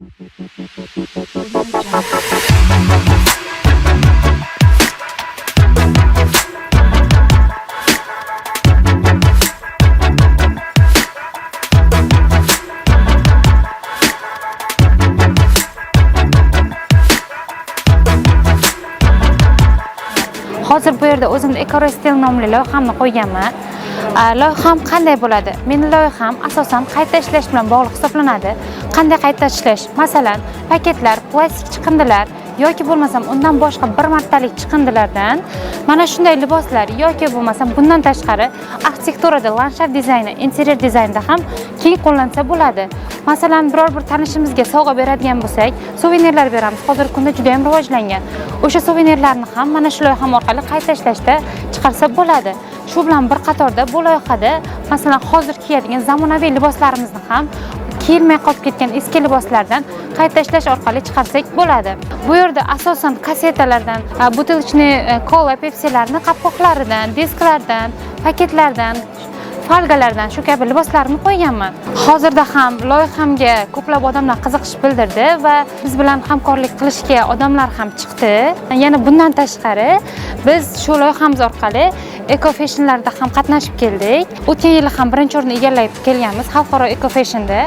Hozir bu yerda o'zimni Ecorestel nomli loyihamni qo'yganman. Loyiham qanday bo'ladi? Meni loyiham asosan qayta ishlash bilan bog'liq hisoblanadi. Qanday qayta ishlash? Masalan, paketlar, plastik chiqindilar yoki bo'lmasam undan boshqa bir martalik chiqindilardan mana shunday liboslar yoki bo'lmasam bundan tashqari arxitekturada, landshaft dizayni, interyer dizaynda ham keng qo'llansa bo'ladi. Masalan, biror bir tanishimizga sovg'a beradigan bo'lsak, suvenirlar beramiz. Hozirgi kunda juda ham rivojlangan. O'sha suvenirlarni ham mana shu loyiham orqali qayta ishlashda chiqarsa bo'ladi. Shu bilan bir qatorda bu loyihada, masalan, hozir kiyadigan zamonaviy liboslarimizni ham kiyilmay qolib ketgan eski liboslardan qayta ishlash orqali chiqarsak bo'ladi. Bu yerda asosan kassetalardan, бутылочный kola, Pepsilarni qopqoqlaridan, disklardan, paketlardan, folgalardan shu kabi liboslarni qo'yganman. Hozirda ham loyihamga ko'plab odamlar qiziqish bildirdi va biz bilan hamkorlik qilishga odamlar ham chiqdi. Yana bundan tashqari biz shu loyihamiz orqali eco fashionlarda ham qatnashib keldik. O'tgan yili ham birinchi o'rinni egallab kelganmiz xalqaro eco fashionda.